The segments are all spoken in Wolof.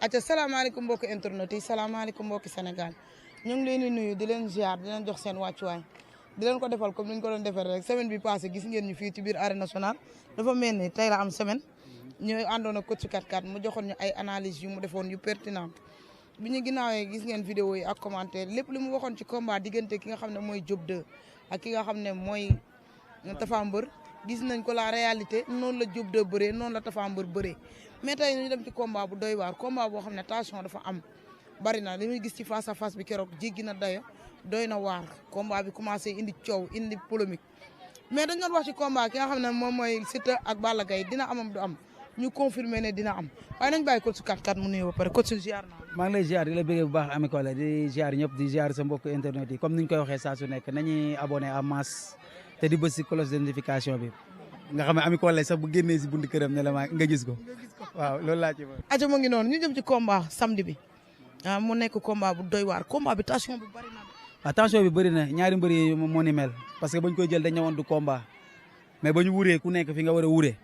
acca salaamaaleykum mbokki internet yi salaamaaleykum mbokki Sénégal ñu ngi leen di nuyu di leen ziar di leen jox seen wàccuwaay di leen ko defal comme ni ñu ko doon defee rek semaine bi passé gis ngeen ñu fii ci biir arène nationale dafa mel ni tey la am semaine ñu àndoon ak coach 4-4 mu joxoon ñu ay analyse yu mu defoon yu pertinente bi ñu ginnaawee gis ngeen vidéo yi ak commentaire lépp li mu waxoon ci combat diggante ki nga xam ne mooy Diop 2 ak ki nga xam ne mooy Tapha Mbeur gis nañ ko la réalité noonu la Diop 2 bëree noonu la Tapha Mbeur bëree mais tey ñu dem ci combat bu doy waar combat boo xam ne tension dafa am bari na li muy gis ci face à face bi keroog jéggi na dayo doy na waar combat bi commencé indi coow indi polémique mais dañ doon wax ci combat ki nga xam ne moom mooy Siteu ak Balla Gaye dina amam du am ñu confirmer ne dina am waaye nañ bàyyi coach 4-4 mu nuyoo ba pare coach ziar naa maa ngi lay ziar di la bëggee bu baax Ami Collé di ziar ñëpp di ziar sa mbokk internet yi comme ni ñu koy waxee saa su nekk nañuy abonné à masse te di bës si cloche de notification bi nga xam ne Ami Collé sax bu génnee si bunt këram ne la maa nga gis ko waaw loolu laa ci mën. aja mu ngi noonu ñu jëm ci combat samedi bi mu nekk combat bu doy waar combat bi tension bi bari na. attention bi bëri na ñaari mbër yi moo ni mel parce que bañ koy jël dañ ñëwoon du combat mais ba ñu wuree ku nekk fi nga war a wuree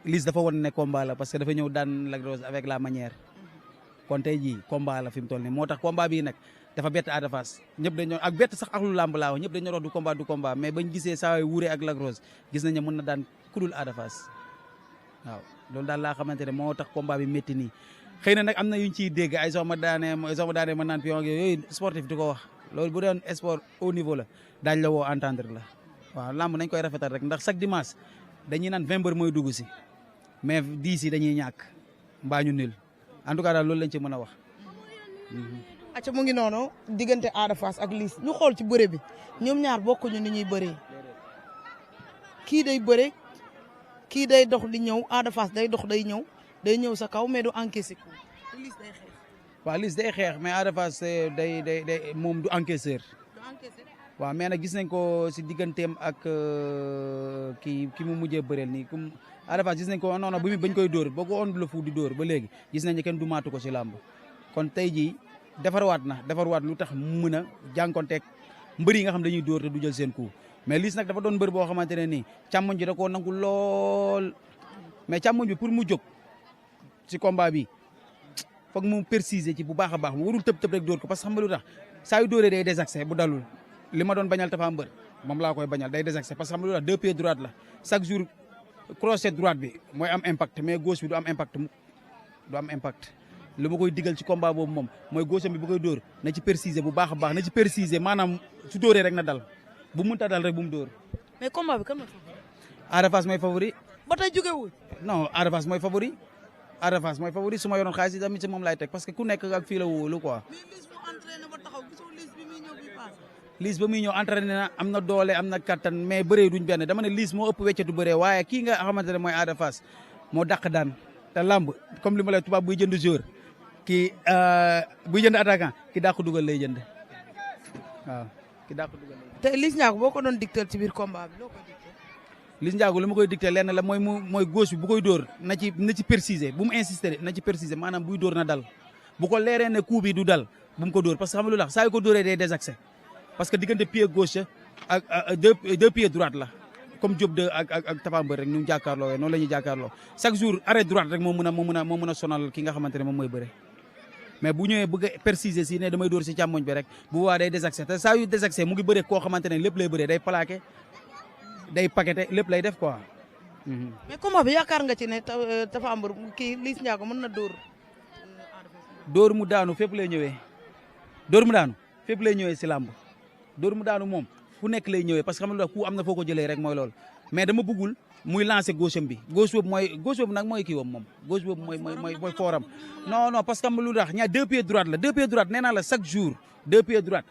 Liss dafa wan ne combat la parce que dafa ñëw daan Lac Rose avec la manière kon tey jii combat la fi mu toll nii moo tax combat bii nag dafa bett Ada Fass ñëpp dañoo ak bett sax ak lu làmb laa wax ñëpp dañoo wax du combat mais bañ gisee saa yu wuree ak Lac Rose gis nañ ne mën na daan kudul Ada Fass waaw loolu daal laa xamante ne moo tax combat bi métti nii xëy na nag am na yuñ ciy dégg ay soo ma daanee mën naan pion yooyu sportif di ko wax loolu bu doon sport au niveau la daañ la woo entendre la waaw lamb nañ koy rafetal rek ndax chaque dimanche dañuy naan 20 mbër mooy dugg si mais 10 yi dañuy ñàkk mbaa ñu nil en tout cas daal loolu lañ ci mën a wax. acca mu ngi noonu diggante Ada Fass ak Liss ñu xool ci bëre bi ñoom ñaar bokkuñu ni ñuy bëree kii day bëre kii day dox di ñëw Ada Fass day dox day ñëw sa kaw mais du encaissé ko Liss day xeex. waaw Liss day xeex mais Ada Fass day moom du encaisseur. waaw mais nag gis nañ ko si digganteem ak ki mu mujjee bëreel nii comme Ada Fass gis nañ ko non bu bañ koy dóor boo ko on la fu di dóor ba léegi gis nañ ne kenn du maatu ko si làmb kon tey jii defarwaat lu tax mu mën a jànkonteeg mbër yi nga xam dañuy dóor te du jël seen coup mais Liss nag dafa doon mbër boo xamante ne nii càmmoñ ji da koo nangu lool mais càmmoñ bi pour mu jóg si combat bi foog mu préciser ci bu baax a baax mu warul tëb rek dóor ko parce que xam nga lu tax saa yu dóoree day désaxé bu dalul li ma doon bañal Tapha Mbeur moom laa koy bañal day désaxé parce que xam nga lu tax 2 pieds droite la chaque jour crochet droite bi mooy am impact mais gauche bi du am impact li ma koy digal ci combat boobu moom mooy gauche bi bu koy dóor na ci préciser bu baax a baax na ci préciser maanaam su dóoree rek na dal bu munta dal rek bu mu dóor. mais combat bi kan mooy favori. Ada Fass mooy favori. ba tey jóge wu. non Ada Fass mooy favori. Ada Fass mooy favori su ma yoroon xaalis tamit ci moom laay teg parce que ku nekk ak fii la wóolu quoi. Liss ba muy ñëw entraîné na am na doole am na kattan mais bëree duñ benn dama ne Liss moo ëpp weccatu bëree waaye kii nga xamante ne mooy Ada Fass moo dàq daan te lamb comme li ma lay tubaab buy jënd joueur kii buy jënd attaquant ki dàq dugal lay jënd waaw ki dàq dugal lay jënd. te Liss Ndiago boo ko doon dicté ci biir combat bi loo koy dicté. Liss Ndiago li ma koy dicté lenn la mooy gauche bi bu koy dóor na ci préciser bu mu insister na ci préciser maanaam buy dóor na dal bu ko leeree ne coup bi du dal bu mu ko dóor parce que xam nga lu tax saa yu ko dóoree day désaxé parce que diggante pied gauche ak deux pieds droite la comme Diop 2 ak Tapha Mbeur rek ñu jàkkaarloo noonu la ñuy jàkkaarloo chaque jour arrêt droite rek moo mën a sonal ki nga xamante ne moom mooy bëre mais bu ñëwee bëgg a préciser si ne damay dóor si càmmoñ bi rek bu boobaa day désaxé te saa yu désaxé mu ngi bëre koo xamante ne lépp lay bëre day plaqué day paqueté lépp lay def quoi. mais combat bi yaakaar nga ci ne Tapha Mbeur kii Liss Ndiago mën na dóor. dóor mu daanu fépp lay ñëwee si làmb dóor mu daanu moom fu nekk lay ñëwee parce que xam nga ku am na foo ko jëlee rek mooy loolu mais dama bëggul muy lancer gauche bi gauche boobu nag mooy kii wam moom gauche boobu mooy fooram non parce que xam nga lu tax ñaar 2 pieds droite la 2 pieds droite nee naa la chaque jour 2 pieds droite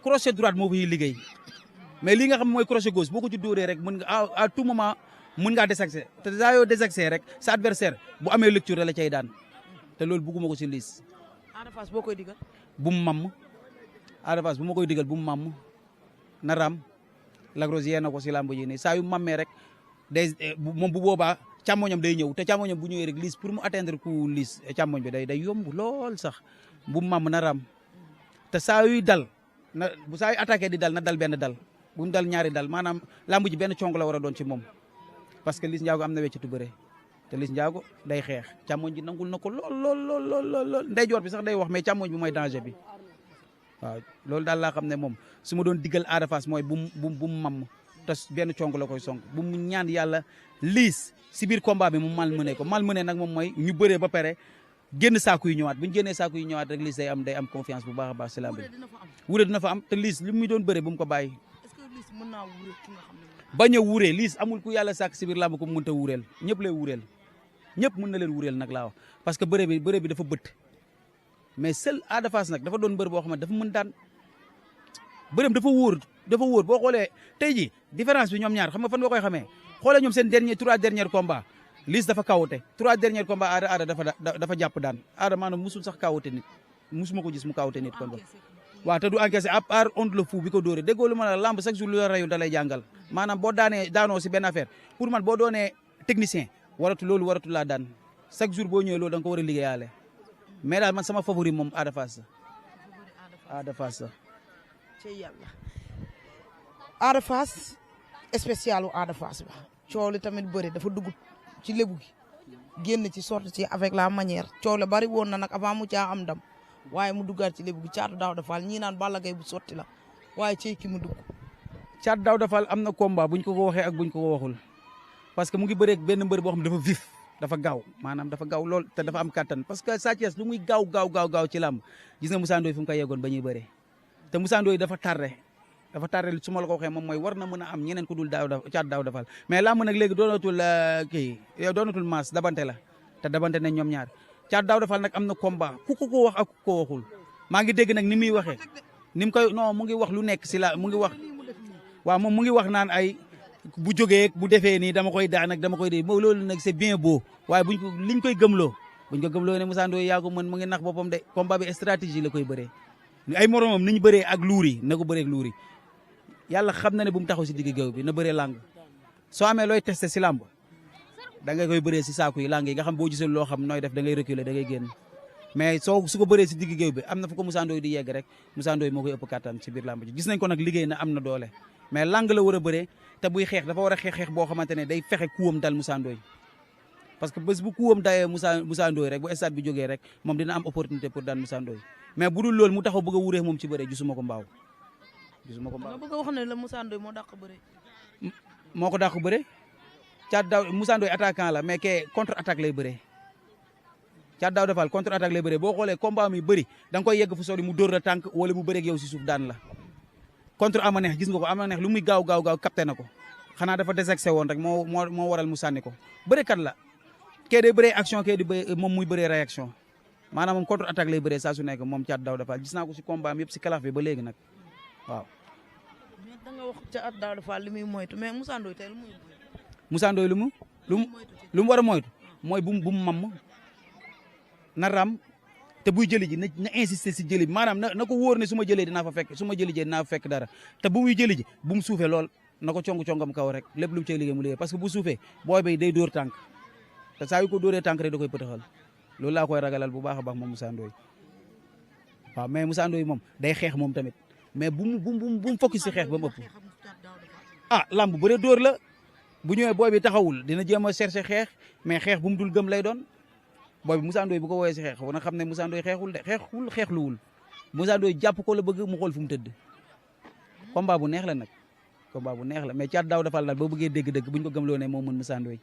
crochet droite moo fiy liggéey mais li nga xam mooy crochet gauche boo ko ci dóoree rek mën nga à tout moment mën ngaa désaxé te saa yoo désaxé rek sa adversaire bu amee lecture la cay daan te loolu bëgguma ko si Liss. Ada Fass boo koy digal. bu mu mamm Ada Fass bu ma koy digal bu mu mamm na ram Lac Rose yee na ko si làmb ji nii saa yu mammee rek day moom bu boobaa càmmoñam day ñëw te càmmoñam bu ñëwee rek Liss pour mu atteindre ku Liss càmmoñ bi day yomb lool sax bu mu mamm na ram te saa yuy dal bu saa yu attaqué di dal na dal benn dal bu mu dal ñaari dal maanaam làmb ji benn cong la war a doon ci moom parce que Liss Ndiago am na weccitu bëre te Liss Ndiago day xeex càmmoñ ji nangul na ko lool ndeyjoor bi sax day wax mais càmmoñ bi mooy danger bi waaw loolu daal laa xam ne moom su ma doon diggal Ada Fass mooy bu mu mam te benn cong la koy song bu mu ñaan yàlla Liss si biir combat bi mu malmené ko malmené nag moom mooy ñu bëree ba pare génn saaku yi ñëwaat bu ñu génnee saaku yi ñëwaat rek Liss day am confiance bu baax a baax si lamb bi wure dina fa am te Liss li muy doon bëree bu mu ko bàyyi bañ a wuree Liss amul ku yàlla sàkk si biir lamb ko mu mënta wureel ñëpp lay wureel ñëpp mën na leen wureel nag laa wax parce que bëre bi dafa bëtt mais seul Ada Fass nag dafa doon bëre boo xam ne dafa mën daan bëreem dafa wóor boo xoolee tey ji différence bi ñoom ñaar xam nga fan nga koy xamee xoolee ñoom seen 3 derniers combats Liss dafa kawute 3 derniers combats Ada dafa jàpp daan Ada maanaam musul sax kawute nit musuma ko gis mu kawute nit kon ba waaw te du encaissé à part onde le fou bi ko dóore déggoo lu ma la lamb chaque jour lu la rayul da lay jàngal maanaam boo daanoo si benn affaire pour man boo doonee technicien waratu laa daan chaque jour boo ñëwee loolu da nga ko war a liggéeyaale mais daal man sama favori moom Ada Fass la ci yàlla Ada Fass spécialu Ada Fass ba coow li tamit bëri dafa dugg ci lébu gi génn ci sorte ci avec la manière coow la bari woon na nag avant mu caa am ndam waaye mu duggaat ci lébu gi Caatu Daawda Fall ñii naan Balla Gaye bu sotti la waaye ci ki mu dugg Caatu Daawda Fall am na combat buñ ko waxee ak buñ ko waxul parce que mu ngi bëreeg benn mbër boo xam dafa vif dafa gaaw maanaam dafa gaaw lool te dafa am kattan parce que Sa Thiès lu muy gaaw ci làmb gis nga Moussa Ndoye fu mu koy yeggoon ba ñuy bëree te Moussa Ndoye dafa tardé su ma la ko waxee moom mooy war na mën a am ñeneen ku dul Caatu Daawda Fall mais làmb nag léegi doonatul maas dabante la te dabante nañ ñoom ñaar Caatu Daawda Fall nag am na combat ku ko wax ak ku ko waxul maa ngi dégg nag ni muy waxee ni mu koy non mu ngi wax lu nekk si la mu ngi wax waaw moom mu ngi wax naan ay bu jógee bu defee nii dama koy daan ak dama koy dee loolu nag c'est bien beau waaye liñ koy gëmloo ne Moussa Ndoye yaa ko mën mu ngi nax boppam de combat bi stratégie la koy bëree ay moromam ni ñu bëree ak luuri na ko bëree ak luuri yàlla xam na ne bu mu taxaw si digg géew bi na bëree làng soo amee looy testé si làmb da nga koy bëree si saaku yi làng yi nga xam boo gisee loo xam nooy def da ngay reculer da ngay génn mais su ko bëree si digg géew bi am na fu ko Moussa Ndoye di yegg rek Moussa Ndoye moo koy ëpp kattan si biir làmb ji gis nañ ko nag liggéey na am na doole mais làng la war a bëree te buy xeex dafa war a xeex boo xamante ne day fexe kuwam dal Moussa Ndoye parce que bés bu kuwam dayee Moussa Ndoye rek bu stade bi jógee rek moom dina am opportunité pour daan Moussa Ndoye mais bu dul loolu mu taxaw bëgg a wuree moom ci bëre gisuma ko mbaaw nga bëgg a wax ne la Moussa Ndoye moo dàq bëre moo ko dàq bëre Caatu Daawda Moussa Ndoye attaquant la mais ke contre attaque lay bëree Caatu Daawda Fall contre attaque lay bëree boo xoolee combat mi bëri da nga koy yegg fu sori mu dóor la tànk wala mu bëreeg yow si suuf daan la contre Amaneex gis nga ko Amaneex lu muy gaaw capté na ko xanaa dafa désexé woon rek moo waral mu sànni ko bërekat la kee day bëree action kee di moom muy bëree réaction maanaam moom contre attaque lay bëree saa su nekk moom Caatu Daawda Fall gis naa ko si combat am yëpp si kalaf bi ba léegi nag waaw. mais da nga wax Caatu Daawda Fall li muy moytu mais Moussa Ndoye tey Moussa Ndoye lu mu war a moytu mooy bu mu mamm na ram te buy jëli ji na insister si jëli bi maanaam na ko wóor ne su ma jëlee dinaa fa fekk dara te bu muy jëli ji bu mu suufee lool na ko congam kaw rek lépp lu mu cay liggéey mu liggéey parce que bu suufee booy bay day dóor tànk te saa yu ko dóoree tànk rek da koy pëtaxal loolu laa koy ragalal bu baax a baax moom Moussa Ndoye waaw mais Moussa Ndoye moom day xeex moom tamit mais bu mu focus si xeex ba mu ëpp lamb bëre dóor la bu ñëwee booy bi taxawul dina jéem a chercher xeex mais xeex bu mu dul gëm lay doon booy bi Moussa Ndoye bu ko woowee si xeex war na xam ne Moussa Ndoye xeexluwul Moussa Ndoye jàpp ko la bëgg mu xool fu mu tëdd combat bu neex la nag mais Caatu Daawda Fall daal boo bëggee dégg-dëgg buñ ko gëmloo ne moo mën Moussa Ndoye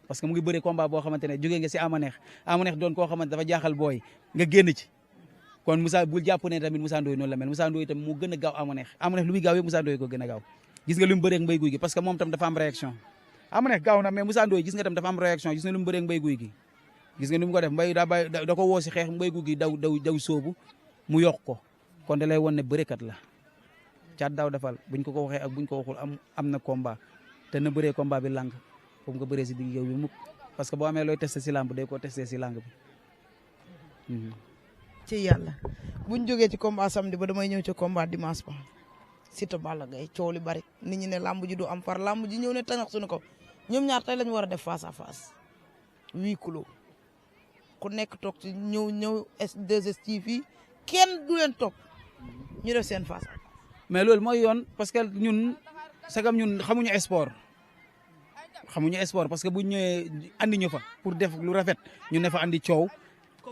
parce que mu ngi bëre combat boo xamante ne jógee nga si Amaneex doon koo xamante dafa jaaxal booy nga génn ci kon Moussa bul jàpp ne tamit Moussa Ndoye noonu la mel Moussa Ndoye tamit mu gën a gaaw Amaneex lu muy gaaw yëpp Moussa Ndoye ko gën a gaaw gis nga lu mu bëree ak Mbaye Gouy Gui parce que moom tam dafa am réaction Amaneex gaaw na mais Moussa Ndoye gis nga tam dafa am réaction gis nga lu mu bëree ak Mbaye Gouy Gui gis nga ni mu ko def Mbaye da ko woo si xeex Mbaye Gouy Gui daw sóobu mu yokk ko kon da lay won ne bërekat la Caatu Daawda Fall buñ ko waxee ak buñ ko waxul am na combat te na bëree combat bi làng foofu nga bëree si digg yow bi mukk parce que boo amee looy testé si làmb day ko testé si làng bi ci yàlla buñ jógee ci combat samedi ba damay ñëw ci combat dimanche ba Siteu Balla Gaye coow li bari nit ñi ne làmb ji du am far làmb ji ñëw ne tañax suñu ko ñoom ñaar tey lañu war a def face à face 8 kilos ku nekk toog ci ñëw S2STV kenn du leen topp ñu def seen face. mais loolu mooy yoon parce que ñun sagam ñun xamuñu xamuñu sport parce que bu ñëwee andi ñu fa pour def lu rafet ñu ne fa andi coow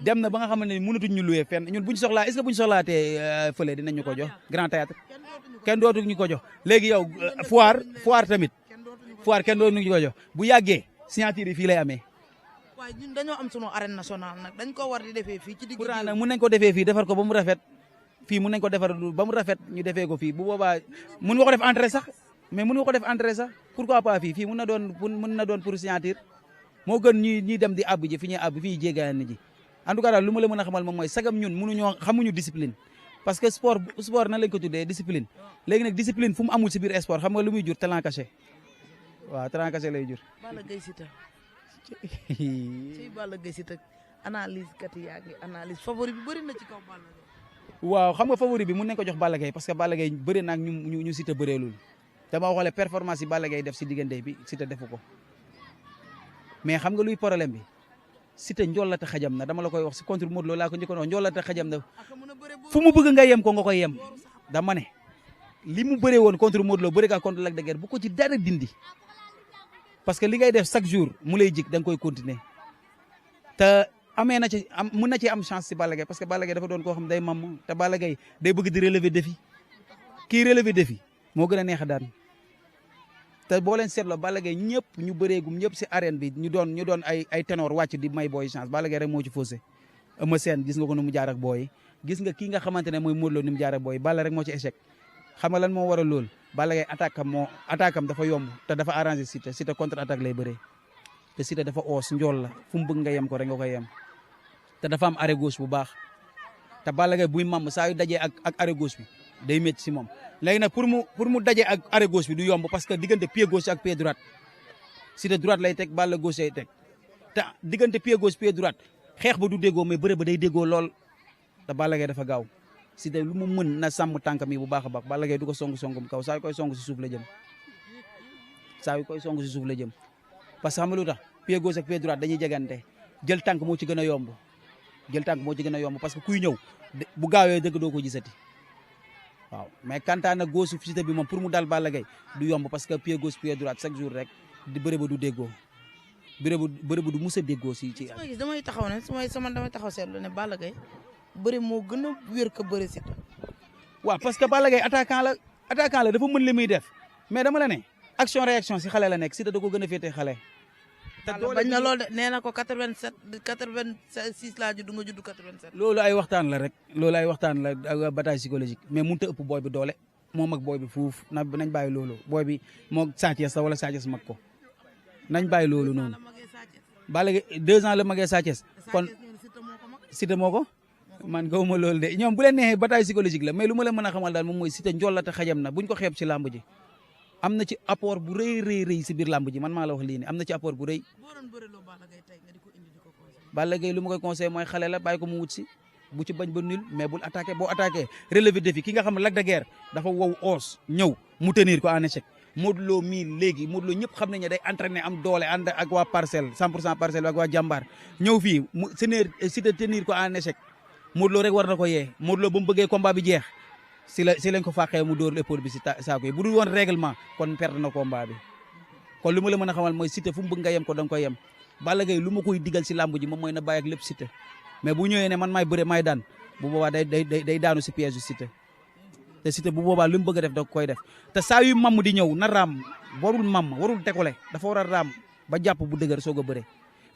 dem na ba nga xamante ne mënatuñ ñu loué fenn ñun buñ soxlaa est-ce que buñ soxlaatee fële dinañ ñu ko jox grand théâtre kenn dootu ñu ko jox léegi yow foire tamit foire kenn dootu ñu ko jox bu yàggee signature yi fii lay amee. waaye ñun dañoo am sunu arène nationale nag dañ ko war di defee fii ci digg pourtant nag mun nañ ko defee fii defar ko ba mu rafet fii mun nañ ko defar ba mu rafet ñu defee ko fii bu boobaa mun nga ko def entrée sax mais mun nga ko def entrée sax pourquoi pas fii mun na doon pour signature moo gën ñuy dem di àbb ji fi ñuy àbb fi ñuy jéegaan ji en tout cas daal lu ma la mën a xamal moom mooy sagam ñun xamuñu discipline parce que sport nan lañ ko tuddee discipline léegi nag discipline fu mu amul si biir sport xam nga lu muy jur talent caché waaw talent caché lay jur. Balla Gaye Siteu ci Balla Gaye Siteu analyse kat yaa ngi analyse favori bi bëri na ci kaw Balla Gaye. waaw xam nga favori bi mun nañ ko jox Balla Gaye parce que Balla Gaye bëri na ak ñu Siteu bëreelul dama xoolee performance yi Balla Gaye def si diggante bi Siteu defu ko mais xam nga luy problème bi Siteu njool la te xajam na dama la koy wax si contre Modou Lo laa ko njëkkoon wax njool la te xajam na fu mu bëgg nga yem ko nga koy yem dama ne li mu bëree woon contre Modou Lo bëri ka contre Lac de Guiers bu ko ci dara dindi parce que li ngay def chaque jour mu lay jik da nga koy continuer te amee na ci mun na ci am chance si Balla Gaye parce que Balla Gaye dafa doon koo xam day mam te Balla Gaye day bëgg di relever défi kii relever défi moo gën a neex a daan te boo leen seetloo Balla Gaye ñëpp ñu bëreegum ñëpp si arène bi ñu doon ay ténor wàcc di may booy chance Balla Gaye rek moo ci faussé Eumeu Sène gis nga ko nu mu jaar ak booy gis nga kii nga xamante ne mooy Modou Lo ni mu jaar ak booy Balla rek moo ci échec xam nga lan moo waral loolu Balla Gaye attaque am dafa yomb te dafa arrangé Siteu contre attaque lay bëree te Siteu dafa oos njool la fu mu bëgg nga yem ko rek nga koy yem te dafa am arrêt gauche bu baax te Balla Gaye buy mam saa yu dajee ak arrêt gauche bi day métti si moom léegi nag pour mu dajee ak arrêt gauche bi du yomb parce que diggante pied gauche ak pied droite Siteu droite lay teg Balla gauche lay teg te diggante pied gauche pied droite xeex ba du déggoo mais bëre ba day déggoo lool te Balla Gaye dafa gaaw Siteu lu mu mën na sàmm tànkam yi bu baax a baax Balla Gaye du ko song kaw saa yu koy song si suuf la jëm parce que xam nga lu tax pied gauche ak pied droite dañuy jegante jël tànk moo ci gën a yomb parce que kuy ñëw bu gaawee dëgg doo ko gisati waaw mais kantaan nag gauche Siteu bi moom pour mu dal Balla Gaye du yomb parce que pied gauche pied droite chaque jour rek di bëre ba du déggoo bëre ba du mus a déggoo si ci. damay taxaw seetlu ne Balla Gaye bëre moo gën a wér ko bëre Siteu. waaw parce que Balla Gaye attaquant la dafa mën li muy def mais dama la ne action réaction si xale la nekk Siteu da ko gën a féetee xale. te bañ na lool de nee na ko 86 laa judd nga judd 87. loolu ay waxtaan la rek bataille psychologique mais mënut a ëpp booy bi doole moo mag booy bi fuuf nañ bàyyi loolu booy bi moo Sa Thiès la wala Sa Thiès mag ko nañ bàyyi loolu noonu. Balla Gaye 2 ans la magee Sa Thiès kon Siteu moo ko. man gawuma loolu de ñoom bu leen neexee bataille psychologique la mais lu ma la mën a xamal daal moom mooy Siteu njool la te xajam na buñ ko xeeb ci làmb ji am na ci apport bu rëy si biir làmb ji man maa la wax lii nii am na ci apport bu rëy. Balla Gaye lu ma koy conseillé mooy xale la bàyyi ko mu wut si bu ci bañ ba nul mais bul attaqué boo attaqué relevé défi ki nga xam ne Lac de Guiers dafa wow oos ñëw mu tenir ko en échec Modou Lo mii léegi Modou Lo ñëpp xam nañ ne day entraîné am doole ànd ak waa parcelle 100% parcelle ak waa jàmbaar ñëw fii mu Siteu tenir ko en échec Modou Lo rek war na ko yee Modou Lo ba mu bëggee combat bi jeex si lañ ko fàqee mu dóor épaule bi si saako yi bu dul woon règlement kon perte na combat bi kon lu ma la mën a xamal mooy Siteu fu mu bëgg nga yem ko da nga koy yem Balla Gaye lu ma koy digal si làmb ji moom mooy na bàyyi ak lépp Siteu mais bu ñëwee ne man maay bëre maay daan bu boobaa day daanu si piège yu Siteu te Siteu bu boobaa lu mu bëgg a def da koy def te saa yu mamm di ñëw na raam warul décoller dafa war a raam ba jàpp bu dëgër soog a bëre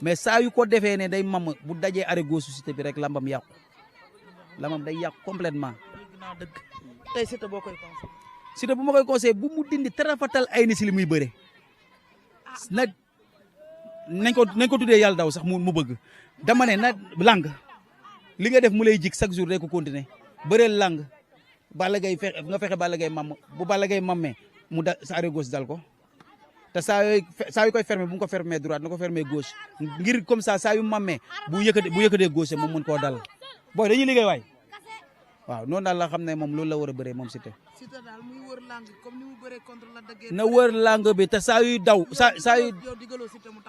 mais saa yu ko defee ne day mamm bu dajee arrêt gauche Siteu bi rek lambam yàqu lamam day yàqu complètement. dëgg tey Siteu boo koy conseillé. Siteu bu ma koy conseillé bu mu dindi tarafatal ay ni si li muy bëre nañ ko tuddee yàlla daw sax mu bëgg dama ne na lang li nga def mu lay jik chaque jour day ko continuer bëreel lang Balla Gaye nga fexe Balla Gaye mam bu Balla Gaye mammee mu da sa arrêt gauche dal ko te saa yu koy fermer bu mu ko fermer droite na ko fermer gauche ngir comme ça saa yu mammee bu yëkkatee gauche moom mun koo dal booy dañuy liggéey waay waaw noonu daal la xam ne moom loolu la war a bëree moom Siteu. Siteu daal muy wër lang comme ni mu bëree contre Lac de Guiers. na wër lang bi te saa yuy daw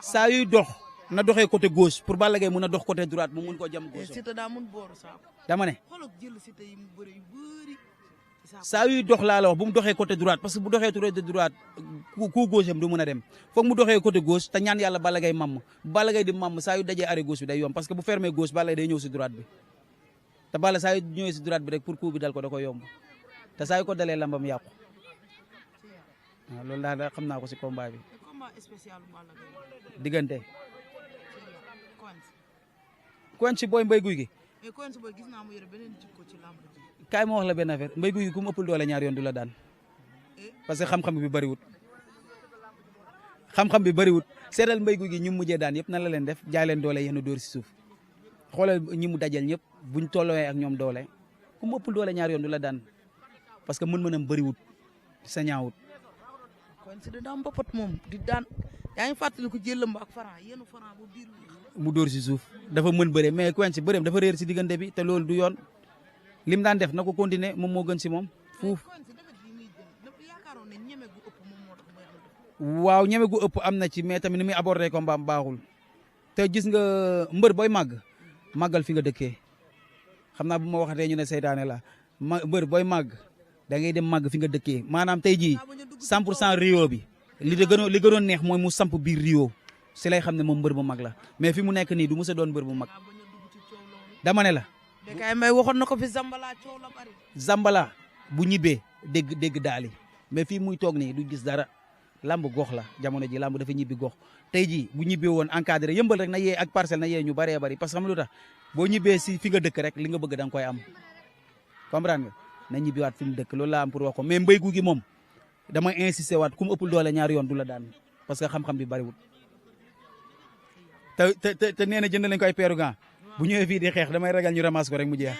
saa yuy dox na doxee côté gauche pour Balla Gaye mun a dox côté droite mu mun koo jam gauche. Siteu daa mun booru saako. dama ne. xoolal jël Siteu yi mu bëri yu bëri saa yuy dox laa la wax bu mu doxee côté droite parce que bu doxee côté droite ku gauche am du mën a dem foog mu doxee côté gauche te ñaan yàlla Balla Gaye mamm Balla Gaye di mamm saa yu dajee arrêt gauche bi day yomb parce que bu fermé gauche Balla day ñëw si droite bi te Balla saa yu ñëwee si droite bi rek pour coup bi dal ko da koy yomb te saa yu ko dalee lambam yàqu waaw loolu daal xam naa ko si combat bi diggante Quench booy mbay guy gi kaay ma wax la benn affaire mbay guy gi ku mu ëppul doole ñaar yoon du la daan parce que xam-xam bi bëriwut xam-xam bi bëriwut seetal mbay guy gi ñu mujjee daan yëpp nan la leen def jaay leen doole yéen a dóor si suuf xoolal ñi mu dajal ñëpp buñ tollowee ak ñoom doole ku mu ëppul doole ñaar yoon du la daan parce que mën-mënam bëriwut sa ñaawut kon si da daan mbapat moom di daan yaa ngi fàttali ko jëlëm ak Franc yéen Franc bu biir mu dóor si suuf dafa mën bëre mais Quench si bëreem dafa réer si diggante bi te loolu du yoon lim daan def na ko continuer moom moo gën si moom fuuf waaw ñeme gu ëpp am na ci mais tamit ni muy aborder combat am baaxul te gis nga mbër booy màgg màggal fi nga dëkkee xam naa bu ma waxatee ñu ne seytaane la mbër booy màgg da ngay dem màgg fi nga dëkkee maanaam tey jii 100% Rio bi li gënoon neex mooy mu samp biir Rio si lay xam ne moom mbër bu mag la mais fi mu nekk nii du mës a doon mbër bu mag dama ne la. Bécaye Mbaye waxoon na ko fi Zambala coow la bari. Zambala bu ñibbee dégg daali mais fii muy toog nii du gis dara lamb gox la jamono ji lamb dafa ñibbi gox tey jii bu ñibbee woon encadré yëmbal rek na yee ak parcelle na yee ñu bëree bëri parce que xam lu tax boo ñibbee si fi nga dëkk rek li nga bëgg da nga koy am comprendre nga na ñibbiwaat fi mu dëkk loolu laa am pour wax ko mais mbéy gu gi moom dama insisté waat ku mu ëppul doole ñaari yoon du la daan parce que xam-xam bi bëriwul te nee na jënd nañ ko ay peeru gant bu ñëwee fii di xeex damay ragal ñu ramasse ko rek mu jeex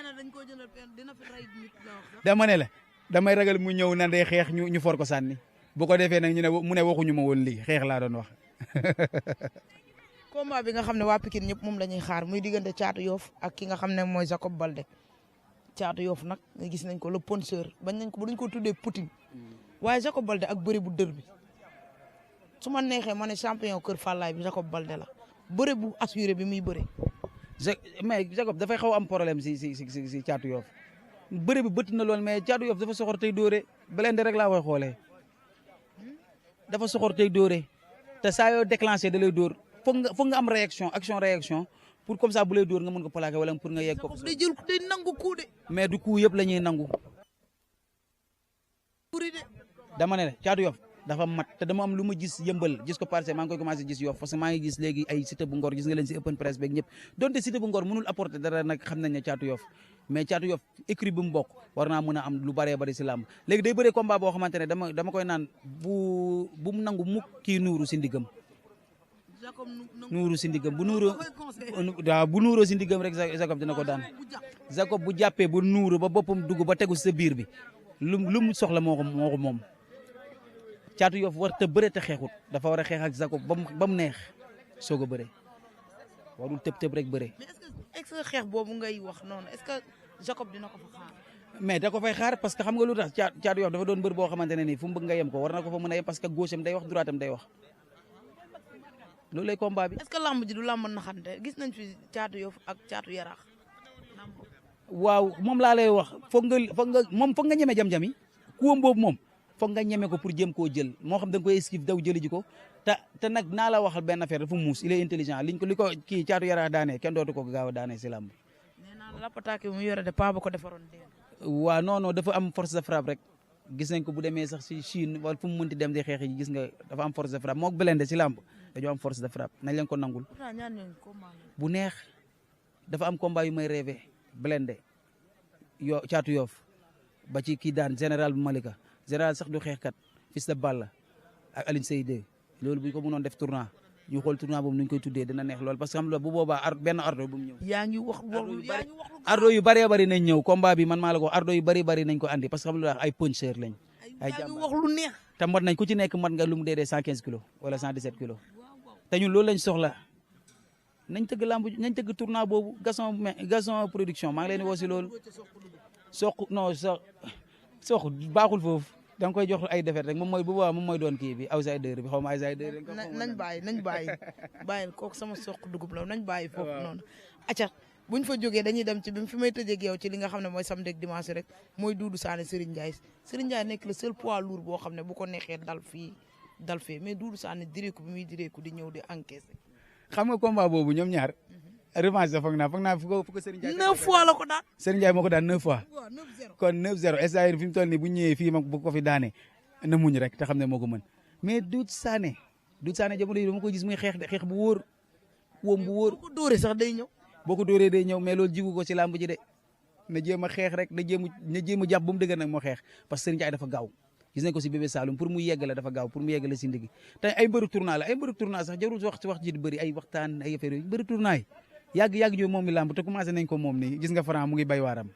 dama ne la damay ragal mu ñëw nan day xeex ñu for ko sànni bu ko defee nag ñu ne mu ne waxuñu ma woon lii xeex laa doon wax. combat bi nga xam ne waa Pikine ñëpp moom la ñuy xaar muy diggante Thiatou Yoff ak ki nga xam ne mooy Jacob Baldé Thiatou Yoff nag gis nañ ko le penseur bañ nañ ko ba dañ ko tuddee Poutine waaye Jacob Baldé ak bëri bu dër bi su ma neexee ma ne champion kër Fallaye bi Jacob Baldé la bëri bu assuré bi muy bëri. mais Jacob dafay xaw am problème si Thiatou Yoff bëri bi bëtt na lool mais Thiatou Yoff dafa soxor tey dóore Blindé rek laa koy xoolee dafa soxor tey dóore te saa yoo déclenché da lay dóor foog nga am réaction pour comme ça bu lay dóor nga mën ko plaqué wala pour nga yegg ko. day jël day nangu coup de. mais du coup yëpp la ñuy nangu. dama ne la Thiatou Yoff dafa mat te dama am lu ma gis yëmbal gis ko Parcelles maa ngi koy commencé gis Yoff parce que maa ngi gis léegi ay Cité bu Ngor gis nga leen si open press beeg ñëpp donte Cité bu Ngor mënul apporter dara nag xam nañ ne Thiatou Yoff mais Thiatou Yoff écrit bu mu bokk war naa mën a am lu bëree bëri si làmb léegi day bëree combat boo xamante ne dama koy naan bu mu nangu mukk kii nuuru si ndigam nuuru si ndigam bu nuuroo si ndigam rek Jacob dina ko daan Jacob bu jàppee ba nuuru ba boppam dugg ba tegu sa biir bi lu mu soxla moo ko moom Thiatou Yoff war te bëre te xeexut dafa war a xeex ak Jacob ba mu neex soog a bëre warul tëb rek bëre. mais est-ce que xeex boobu ngay wax noonu est-ce que Jacob dina ko fa xaar. mais da ko fay xaar parce que xam nga lu tax Thiatou Yoff dafa doon bër boo xamante ne nii fu mu bëgg nga yem ko war na ko fa mën a yem parce que gauche am day wax droite am day wax loolu lay combat bi. est-ce que lamb ji du lamb naxante gis nañ fi Thiatou Yoff ak Thiatou Yarakh. waaw moom laa lay wax foog nga ñeme jam-jami kuwam boobu moom. foog nga ñeme ko pour jéem koo jël moo xam da nga koy esquive daw jëli ji ko te nag naa la waxal benn affaire dafa muus il est intelligent li ko kii Thiatou Yarakh daanee kenn dootu ko gaaw a daanee si làmb. nee naa la pataake mu yore de pa ba ko defaroon dee. waaw non dafa am force de frappe rek gis nañ ko bu demee sax si Chine wala fu mu mënti dem di xeex yi gis nga dafa am force de frappe moo Blindé si làmb dañoo am force de frappe nañ leen ko nangul. bu neex dafa am combat yu may rêvé Blindé Thiatou Yoff ba ci kii daan général bu Malika. général sax du xeexkat fils de Balla ak Alioune Seye loolu bu ñu ko mënoon def tournoi ñu xool tournoi boobu nu ñu koy tuddee dina neex lool parce que xam nga bu boobaa benn ardo bu mu ñëw. yaa ngi wax ardo yu bëree nañ ñëw combat bi man maa la ko ardo yu bëri nañ ko andi parce que xam nga ay puncheur lañ. ay jàmbaar wax lu neex. te mat nañ ku ci nekk mat nga lu mu dee 115 kilos wala 117 kilos te ñun loolu lañ soxla nañ tëgg lamb nañ tëgg tournoi boobu Gaston production maa ngi leen di woo si loolu soq baaxul foofu. da nga koy jox ay defet rek moom mooy doon kii bi outsider bi xaw ma outsider nañ bàyyi bàyyil kooku sama soq dugub la nañ bàyyi foofu noonu acca buñ fa jógee dañuy dem ci bi fi may tëjee ak yow ci li nga xam ne mooy samedi ak dimanche rek mooy Doudou Sané Serigne Ndiaye nekk le seul poids lourd boo xam ne bu ko neexee dal fee mais Doudou Sané direeku bi muy direeku di ñëw di encaisser. xam nga combat boobu ñoom ñaar revanche da foog naa fu ko Serigne Ndiaye 9 fois la ko daan. Serigne Ndiaye moo ko daan 9 fois. waaw 9-0 kon 9-0 instant fi mu toll nii bu ñëwee fii mag bu ko fi daane na muñ rek te xam ne moo ko mën mais Doudou Sané jamono yi dama ko gis muy xeex bu wóor woom bu wóor. boo ko dóoree sax day ñëw. boo ko dóoree day ñëw mais loolu jigu ko ci làmb ji de na jéem a xeex rek na jéem a jàpp ba mu dëgër nag moo xeex parce que Serigne Ndiaye dafa gaaw gis nañ ko si bébé Saloum pour mu yeggale dafa gaaw pour mu yeggale si ndig te ay mbëru tournoi la ay mbëru tournoi sax jarul wax ji di bëri ay waxtaan ay affaire yooyu mbëru tournoi yàgg ñoo moom mi làmb te commencé nañ ko moom nii gis nga Franc mu ngi bay waaram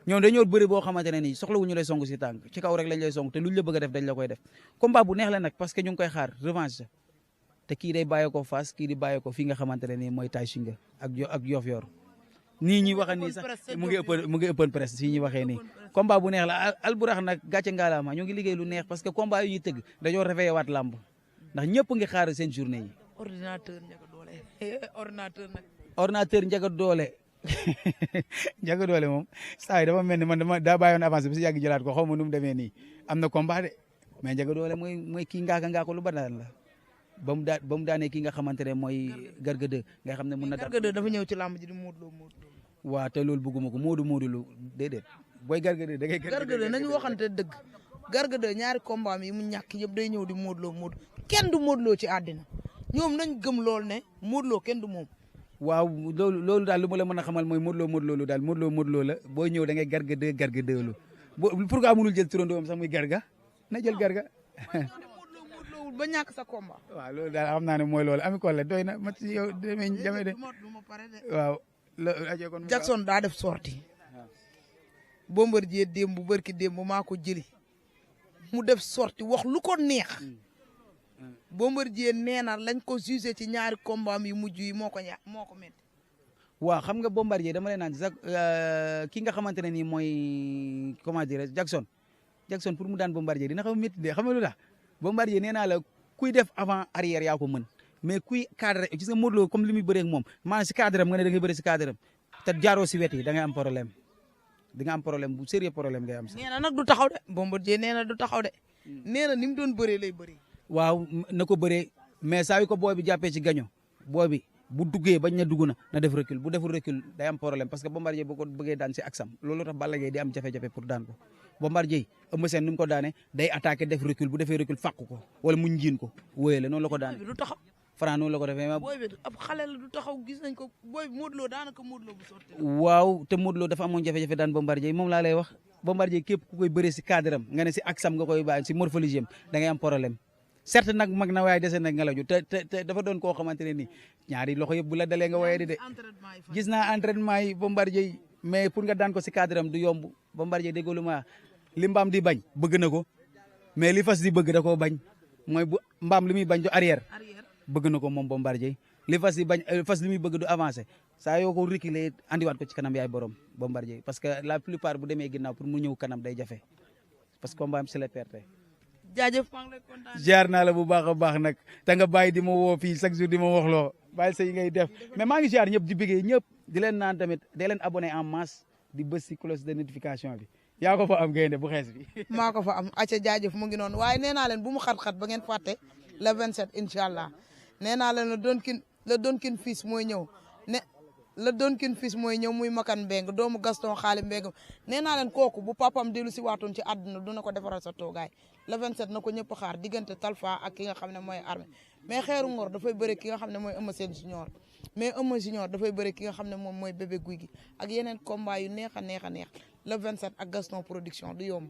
ñoom dañoo bëri boo xamante ne nii soxlawuñu lay song si tànk ci kaw rek lañ lay song te luñ la bëgg a def dañ la koy def combat bu neex la nag parce que ñu ngi koy xaar revanche te kii day bàyyee ko Fass kii di bàyyee ko fii nga xamante ne nii mooy Tay Shinga ak Yoff-Yor nii ñuy waxee nii sax mu ngi ëppan presse fii ñuy waxee nii combat bu neex la alburax nag gàcce ngaalaama ñoo ngi liggéey lu neex parce que combat yu ñuy tëgg dañoo réveillé waat làmb ndax ñëpp ngi xaar seen journée yi ordinateur njaga doole njaga doole moom saa yi dafa mel ni man daa bàyyoon avancé bi si yàgg jëlaat ko xaw ma nu mu demee nii am na combat de mais njaga doole mooy kii ngaaka lu ba daan la ba mu daanee kii nga xamante ne mooy Garga 2 nga xam ne mun na Garga 2 dafa ñëw ci làmb ji di Modou Lo waaw te loolu bëgguma ko Modou lu déedéet booy Garga 2 da ngay Garga 2 nañu waxante dëgg Garga 2 ñaari combat yi mu ñàkk yëpp day ñëw di Modou Lo kenn du Modou Lo ci àddina ñoom nañ gëm lool ne Modou Lo kenn du moom waaw loolu daal lu ma la mën a xamal mooy Modou Lo daal Modou Lo la booy ñëw da ngay Garga 2 lu pourquoi mënul jël turandoom sax muy Garga na jël Garga ba ñàkk sa combat. waaw loolu daal xam naa ne mooy loolu ami Collé doy na ma ci yow demee de waaw. Jackson daa def sortie Bombardier démb bu barki démb maa ko jëli mu def sortie wax lu ko neex Bombardier nee na lañ ko jugé ci ñaari combat yu mujj yi moo ko métti. waaw xam nga Bombardier dama leen naan sax ki nga xamante ne nii mooy comment dire Jackson pour mu daan Bombardier dina xaw a métti de xam nga lu tax Bombardier nee naa la kuy def avant arrière yaa ko mën mais kuy cadre gis nga Modou Lo comme li muy bëree ak moom maanaam si cadre am nga ne da ngay bëri si cadre am te jaaroo si wet yi da ngay am problème di nga am problème bu sérieux problème ngay am sax. nee na nag du taxaw de Bombardier nee na du taxaw de nee na ni mu doon bëree lay bëree. waaw na ko bëree mais saa yu ko booy bi jàppee ci gaño booy bi bu duggee bañ na dugg na def recul bu deful recul day am problème parce que Bombardier bu ko bëggee daan si aksam loolu tax Balla Gaye di am jafe-jafe pour daan ko Bombardier Eumeu Sène ni mu ko daane day attaqué def recul bu defee recul fàq ko wala mu njiin ko wóyale noonu la ko daane du taxaw Franc noonu la ko defee booy bi ab xale la du taxaw gis nañ ko booy bi Modou Lo daanaka Modou Lo bu sotti waaw te Modou Lo dafa amoon jafe-jafe daan Bombardier moom laa lay wax Bombardier képp ku koy bëree si cadre am nga ne si aksam nga koy bàyyi si morphologie am da ngay am problème certes nag mag na waaye dese nag nga la ju te dafa doon koo xamante ne nii ñaari loxo yëpp bu la dalee nga waaye di de gis naa entraînement yi Bombardier yi mais pour nga daan ko si cadre am du yomb Bombardier déggoo lu ma li mbaam di bañ bëgg na ko mais li fas di bëgg da koo bañ mooy bu mbaam li muy bañ du arrière bëgg na ko moom Bombardier li fas di bañ fas li muy bëgg du avancé saa yoo ko reculer andiwaat ko ci kanam yaay borom Bombardier parce que la plupart bu demee ginnaaw pour mu ñëw kanam day jafe parce que combat am c'est la perte. jaajëf maa ngi lay kontaan jaar naa la bu baax a baax nag te nga bàyyi di ma woo fii chaque jour di ma wax loo bàyyi sa yi ngay def mais maa ngi jaar ñëpp di bëggee ñëpp di leen naan tamit di leen abonné en masse di bës si cloche de notification bi yaa ko fa am gaynde bu xees bi. maa ko fa am acca jaajëf mu ngi noonu waaye nee naa leen bu mu xat-xat ba ngeen fàtte le 27 incha allah nee naa leen la Donkin fils mooy ñëw la Donkin fils mooy ñëw muy Makan Mbeng doomu Gaston xaali Mbeng nee naa leen kooku bu papam dellu si waatoon ci àdduna duna ko defaral sa toogaay le 27 na ko ñëpp xaar diggante Talfa ak ki nga xam ne mooy Armé mais xeeru ngor dafay bëre ki nga xam ne mooy Eumeu Sène junior mais Eumeu junior dafay bëre ki nga xam ne moom mooy bébé guy gi ak yeneen combat yu neex a neex a neex le 27 ak Gaston production du yomb